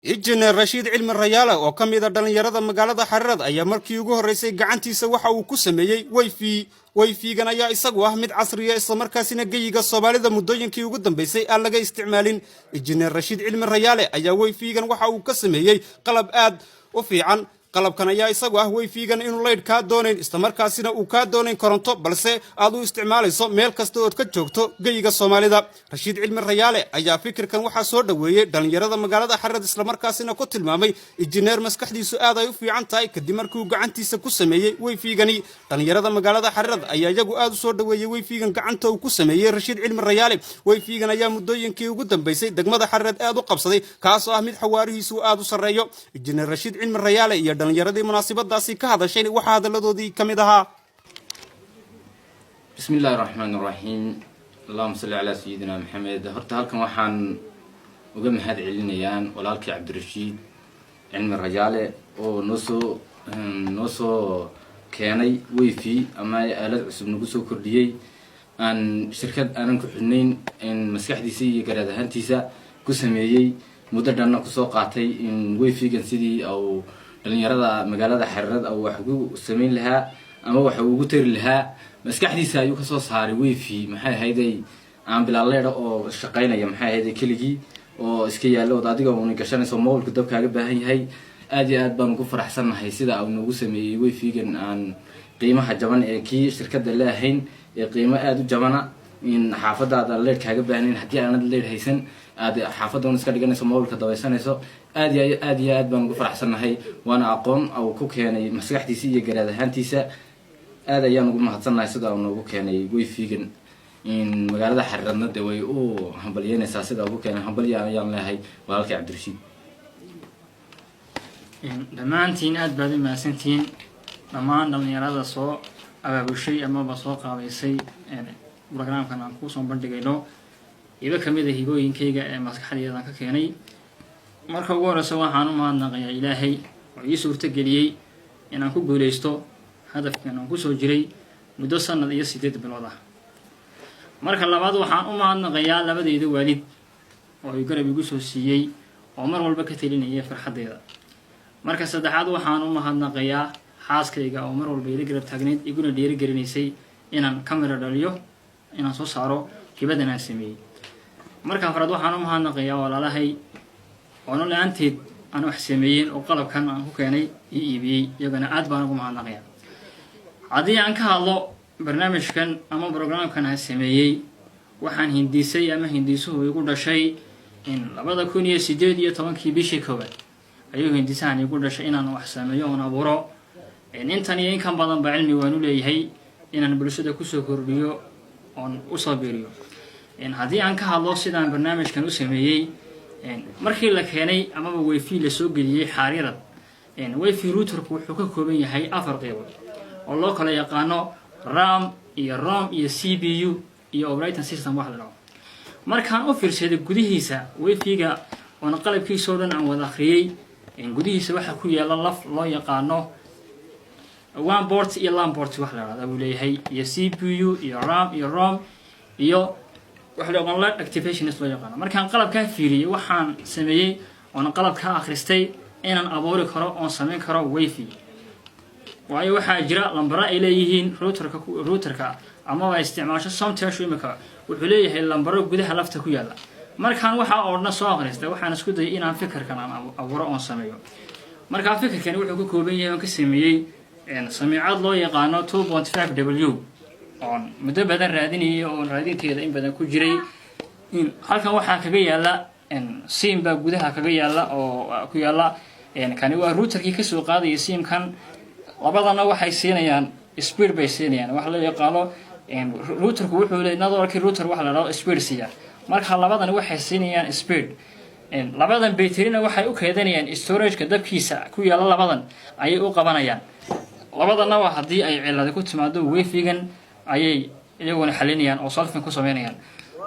Injineer Rashiid Cilmi Rayaale oo ka mid a dhallinyarada magaalada Xariirad ayaa markii ugu horraysay gacantiisa waxa uu ku sameeyey WiFi. WiFi-gan ayaa isagu ah mid casriya, islamarkaasina geyiga Soomaalida muddooyinkii ugu dambaysay aan laga isticmaalin. Injineer Rashiid Cilmi Rayaale ayaa WiFi-gan waxa uu ka sameeyey qalab aad u fiican. Qalabkan ayaa isagu ah WiFi-gan inuu laydh kaa doonayn, islamarkaasina uu kaa doonayn koronto, balse aad u isticmaalayso meel kasta ood ka joogto geyiga Soomaalida. Rashiid Cilmi Rayaale ayaa fikirkan waxaa soo dhoweeyey dhallinyarada magaalada Xariirad, islamarkaasina ku tilmaamay injineer maskaxdiisu aad ay u fiican tahay, kadib markii uu gacantiisa ku sameeyey WiFi-gani. Dhallinyarada magaalada Xariirad ayaa iyagu aad u soo dhoweeyey WiFi-gan gacanta uu ku sameeyey Rashiid Cilmi Rayaale. WiFi-gan ayaa muddooyinkii ugu dambaysay degmada Xariirad aad u qabsaday, kaasoo ah mid xawaarihiisu aad u sarreeyo. Injineer Rashiid Cilmi Rayaale iyo dhallinyaradii munaasabadaasi ka hadashay waxaa hadaladoodii ka mid ahaa: Bismi illaahi raxmaan raxiim, allahuma salli calaa sayidina Maxamed. Horta halkan waxaan uga mahad celinayaan walaalkii Cabdirashiid Cilmi Rajaale oo noosoo keenay WiFi ama aalad cusub nagu soo kordhiyey, aan shirkad aanan ku xidhnayn, in maskaxdiisa iyo garaad ahaantiisa ku sameeyey, muddo dhanna kusoo qaatay in WiFi-gan sidii uu dhalinyarada magaalada Xariirad wax ugu sameyn lahaa ama wax ugu tari lahaa. Maskaxdiisa ayuu kasoo saaray WiFi, maxay ahayday, aan bilaaleeda oo shaqaynaya, maxay ahayday, keligii oo iska yaallo ood adiga una gashanayso mobilku dabkaaga baahan yahay. Aad iyo aad baan ugu faraxsannahay sida uu noogu sameeyey WiFi-gan aan qiimaha jaban ee kii shirkadda leahayn ee qiimo aada u jabana, in xaafadaada leer kaaga baahnayn, haddii aanad leer haysan aad xaafadda un iska dhiganayso, mobilka dabaysanayso. Aad iyo aad iyo aad baan ugu faraxsannahay, waana aqoon uu ku keenay maskaxdiisa iyo garaad ahaantiisa. Aad ayaan ugu mahadsannahay sida uu noogu keenay WiFi-gan. In magaalada Xariiradna de way u hambalyeynaysaa sida ugu keenay. Hambalya ayaan leeyahay walaalkay Cabdirashiid. Dhammaantiin aada baad u mahadsantihiin, dhammaan dhallinyarada soo abaabushay amaba soo qaabaysay programkan aan kusoo bandhigayno hibo kamid a hibooyinkayga ee maskaxdaydan ka keenay. Marka ugu horeysa waxaan u mahadnaqayaa Ilaahay oo ii suurto geliyey inaan ku guuleysto hadafkan aan kusoo jiray muddo sanad iyo 8 bilood ah. Marka labaad waxaan u mahadnaqayaa labadeyda waalid oo ay garab igu soo siiyey oo mar walba ka telinayay farxaddeyda. Marka saddexaad waxaan u mahadnaqayaa xaaskayga oo mar walba ila garab taagnayd, iguna dhiirigelinaysay inaan kamira dhaliyo, inaan soo saaro hibadan aan sameeyey. Marka afraad waxaan u mahadnaqayaa walaalahay oono la-aanteed aan wax sameeyeen oo qalabkan aan ku keenay ii iibiyey, iyagana aad baan ugu mahadnaqayaa. Haddii aan ka hadlo barnaamijkan ama programkan aan sameeyey, waxaan hindisay ama hindisuhu igu dhashay in 2018-kii bishii koowaad ayuu hindisahan igu dhashay inaan wax sameeyo oon abuuro. Intan iyo inkan badan ba cilmi waan u leeyahay inaan bulshada kusoo kordhiyo oon usoo biiriyo. Haddii aan ka hadlo sidaan barnaamijkan u sameeyey, markii la keenay amaba WiFi lasoo geliyey Xariirad, WiFi routerku wuxuu ka kooban yahay afar qeybood oo loo kala yaqaano RAM iyo ROM iyo CPU iyo operating system wax la dhaho. Markaan u fiirsaday gudihiisa WiFi-ga oona qalabkiisa oo dhan aan wada akhriyey, gudihiisa waxaa ku yaala laf loo yaqaano WAN port iyo LAN port wax la dhahda buu leeyahay, iyo CPU iyo RAM iyo ROM iyo waxa loo yaqaano LED activations loo yaqaano. Markaan qalabkaa fiiriyey, waxaan sameeyey oona qalabkaa akhristay inaan abuuri karo oon sameyn karo WiFi, waayo waxaa jira lambara ay leeyihiin routerka amaba isticmaasho Somtelshu. Imika wuxuu leeyahay lambaro gudaha lafta ku yaalla. Markaan waxaa oo dhan soo akhristay, waxaan isku dayay inaan fikirkan aan abuuro oon sameeyo. Markaa fikirkani wuxuu ka kooban yahay oon ka sameeyey samiicad loo yaqaano 2.5 W oon muddo badan raadinayay, oon raadinteeda in badan ku jiray. Halkan waxaa kaga yaala SIM baa gudaha kaga yaala oo ku yaala. Kani waa routerkii kasoo qaadaya SIM-kan. Labadana waxay siinayaan speed bay siinayaan. Waxa loo yaqaano routerku wuxuu leey networki router waxa la dhahdo speed siiya. Marka labadani waxay siinayaan speed. Labadan bayterina waxay u keedanayaan storageka dabkiisa ku yaala, labadan ayay u qabanayaan. Labadanna waa haddii ay ciladi ku timaado WiFi-gan ayay iyaguna xalinayaan oo solving ku sameynayaan.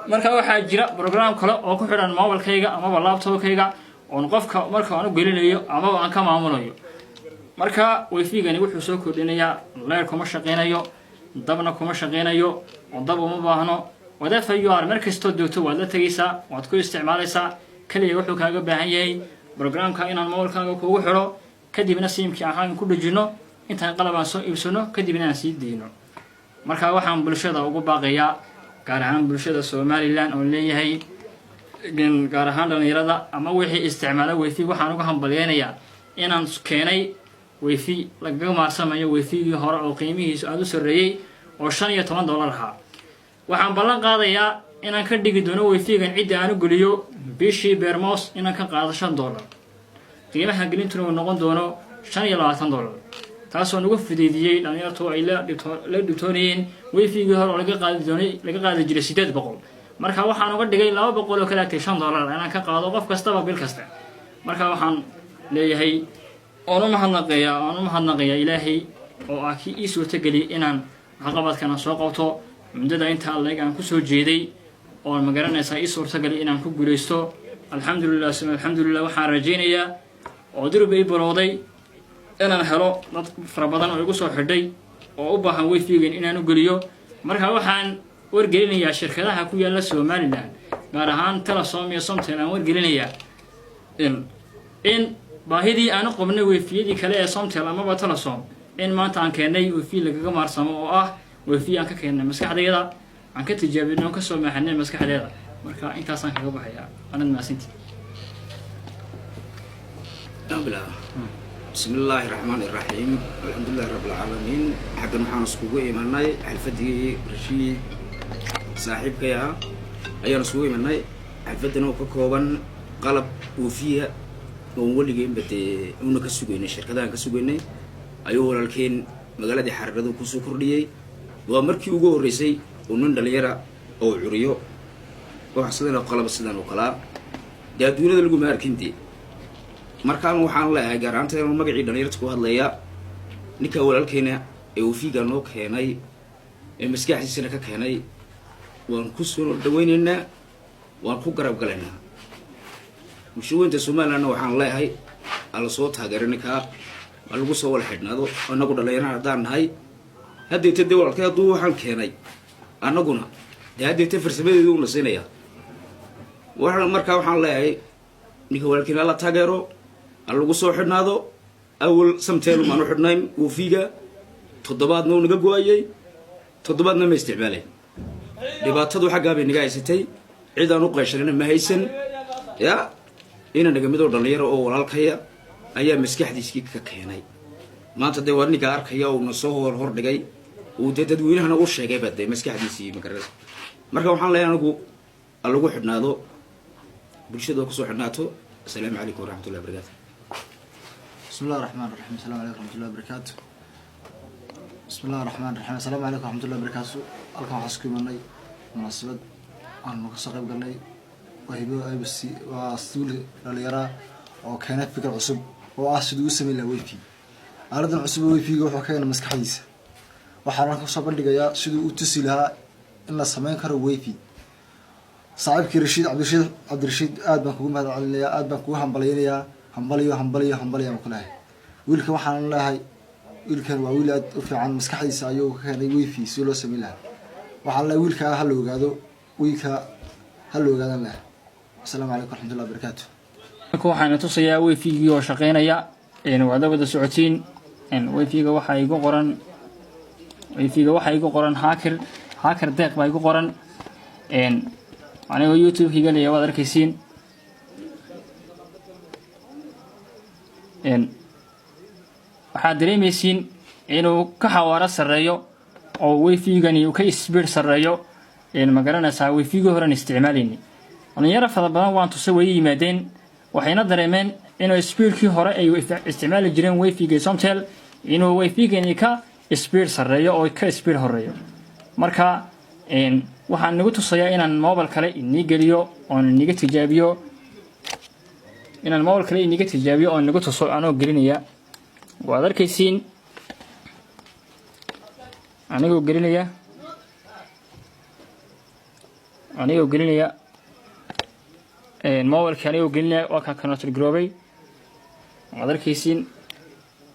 Marka waxaa jira program kale oo ku xidhan mobilkayga amaba laptopkayga oon qofka marka aan u gelinayo amaba aan ka maamulayo. Marka WiFi-gani wuxuu soo kordhinayaa leer kuma shaqeynayo, dabna kuma shaqeynayo oo dab uma baahno. Whatever you are, mar kastoo joogto waad la tegaysaa, waad ku isticmaalaysaa. Kaliya wuxuu kaaga baahan yahay Programka inaan mobilkaaga kugu xidho, kadibna SIM-kii ahaan ku dhejino, intaan qalab aan soo iibsano, kadibna aan sii deyno. Marka waxaan bulshada ugu baaqayaa, gaar ahaan bulshada Somaliland oon leeyahay, gaar ahaan dhalinyarada ama wixii isticmaala wifi, waxaan uga hambalyeynayaa inaan keenay wifi lagaga maarsamayo wifigii hore oo qiimihiisu aada u sarreeyey oo $15 ahaa. Waxaan ballan qaadayaa inaan ka dhigi doono wifigan cidda aan u geliyo bishii bermos inaan ka qaado $5, qiimaha gelintuna uu noqon doono $25, taasoo nagu fudeydiyey dhalinyartu ay la dhibtoonayeen wifigii hore oo laga qaadi doonay, laga qaadi jiray 800. Marka waxaan uga dhigay 200 oo kala agtay $5 inaan ka qaado qof kastaba bil kasta. Marka waxaan leeyahay oon u mahadnaqayaa Ilaahay oo ah kii ii suurtageliyay inaan waxqabadkana soo qabto muddada intaa leeg aan kusoo jeeday, oon magaranaysaa ii suurtageliyay inaan ku guulaysto. Alxamdulilah, suma alxamdulilah. Waxaan rajaynayaa oo durba ii bilowday inaan helo dad fara badan oo igu soo xidhay oo u baahan wifigan inaan u geliyo. Marka waxaan wargelinayaa shirkadaha ku yaala Somaliland, gaar ahaan Telesom iyo Somtel, aan wargelinayaa in baahidii aan u qabnay wifiyadii kale ee Somtel amaba Telesom in maanta aan keennay wifi lagaga maarsamo, oo ah wifi aan ka keennay maskaxdayda, aan ka tijaabinay oon kasoo maaxanay maskaxdeeda. Marka intaasaan kaga baxayaa, anad mahadsantii. بسم الله الرحمن الرحيم، الحمد لله رب العالمين. Xaggan waxaan iskugu imanay xalfadii Rashiid saaxiibkay ah ayaan iskugu imanay. Xalfadan oo ka kooban qalab wifi-ya oon weligeenba dee una ka sugaynay, shirkadahan ka sugaynay, ayuu walaalkeen magaaladii Xariiradu kusoo kordhiyey. Waa markii ugu horreysay uu nin dhalinyara oo curiyo wax sidan oo qalab sidan oo kalaa dee adduunyada laguma arkin dee. Markaan waxaan leeyahay, gaar ahaanta magacii dhalinyarta ku hadlaya, ninka walaalkeena ee wifiga noo keenay ee maskaxdiisana ka keenay waan ku soo dhawaynaynaa, waan ku garab galaynaa. Bulshaweynta Somalilandna waxaan leeyahay ala soo taageera ninkaa, ha lagu soo wala xidhnaado. Anagu dhalinyarana haddaan nahay, haddeeta dee walaalkay hadduu waxaan keenay, annaguna dee haddeeta farsamadeedu una siinaya. Markaa waxaan leeyahay ninka walaalkiina ala taageero, ha lagu soo xidhnaado. Awal Samtel maan u xidhnayn wifiga, toddobaadna uu naga go-ayay, toddobaadna ma isticmaalay. Dhibaatadu xaggaa bay naga haysatay, cid aan u qayshanana ma haysan. Ya ina naga midoo dhalinyaro oo walaalkaya ayaa maskaxdiiskii ka keenay. Maanta dee waa ninkaa arkaya uuna soo hor hordhigay, uu dee dadweynahana u sheegayba dee maskaxdiisii magarasa. Marka waxaan leeyahay anigu ha lagu xidhnaado, bulshadu ha kusoo xidhnaato. Asalaamu calaykum waraxmatullahi wabarakatu. بسم الله الرحمن الرحيم، السلام عليكم ورحمة الله وبركاته. بسم الله الرحمن الرحيم، السلام عليكم ورحمة الله وبركاته. Halkan waxaan isku imanay munaasabad aanu kasoo qayb galnay. Waa hibo ibc, waa suuli dhalinyara oo keenay fikir cusub oo ah siduu u sameyn lahaa wifi. Aaladan cusub ee wifiga wuxuu ka keenay maskaxdiisa. Waxaana kasoo bandhigayaa siduu u tusi lahaa in la sameyn karo wifi. Saaxiibkii Rashiid Cabdirashiid, Cabdirashiid, aad baan kugu mahad celinayaa, aad baan kugu hambalyaynayaa. Hambaliyo, hambaliyo, hambaliyo aan ku lehay wiilkan. Waxaan leeyahay wiilkan waa wiil aad u fiican, maskaxdiisa ayuu ka keenay wifi si loo sameyn lahaa. Waxaan leeyahay wiilka ha la ogaado, wiilka ha la ogaadan lehay. Asalaamu calaykum waraxmatullahi wabarakaatu. Marka waxaana tusayaa wifigii oo shaqeynaya. Waad la wada socotiin, wifiga waxaa igu qoran, wifiga waxaa igu qoran hacker, hacker deeq baa igu qoran. Anigoo YouTube-kii galaya waad arkaysiin. Waxaad dareemaysiin inuu ka xawaaro sarreeyo oo wifigani uu ka speed sarreeyo, ma garanaysaa, wifigii horen isticmaalayni. Dhalinyaro fara badan waan tusay, way yimaadeen, waxayna dareemeen inuu speedkii hore ay isticmaali jireen wifiga Somtel inuu wifigani ka speed sarreeyo oo ka speed horeeyo. Marka waxaan nagu tusayaa inaan mobile kale inii geliyo oon iniga tijaabiyo, inaan mobile kale iniga tijaabiyo oon inagu tuso anoo gelinaya. Waad arkaysiin anigoo gelinaya, anigoo gelinaya mobilki, anigoo gelinaya. Waa kaa connected garoobay, waad arkaysiin.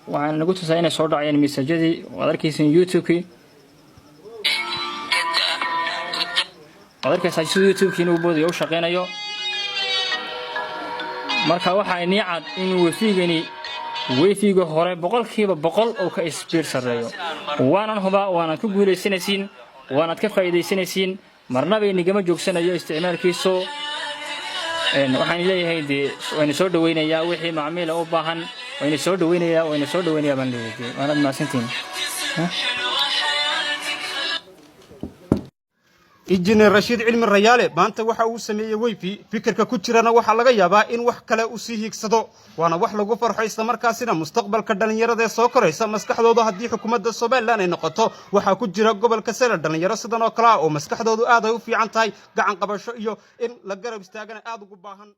Waxaan nagu tusaa inay soo dhacayaan message-adii. Waad arkaysiin YouTube-kii, waad arkaysaa sida YouTube-kii inuu boodayo u shaqeynayo. Marka waxaa inii cad in WiFi-gani WiFi-ga hore 100% uu ka speed sarreeyo. Waanan hubaa waanaad ku guulaysanaysiin, waanaad ka faa'iidaysanaysiin. Marnaba inigama joogsanayo isticmaalkiisu. Waxaan leeyahay dee wayna soo dhaweynayaa wixii macmiila u baahan, wayna soo dhaweynayaa, wayna soo dhaweynayaa baan leeyahay dee. Waanaad mahadsantihiin. Injineer Rashiid Cilmi Rayaale maanta waxa uu sameeyey WiFi. Fikirka ku jirana waxaa laga yaabaa in wax kale uu sii hiigsado, waana wax lagu farxo, islamarkaasina mustaqbalka dhallinyarada ee soo koraysa maskaxdooda haddii xukuumadda Somaliland ay noqoto. Waxaa ku jira gobolka Sele dhallinyaro sidan oo kale ah oo maskaxdoodu aad ay u fiican tahay, gacan qabasho iyo in la garab istaagana aad ugu baahan.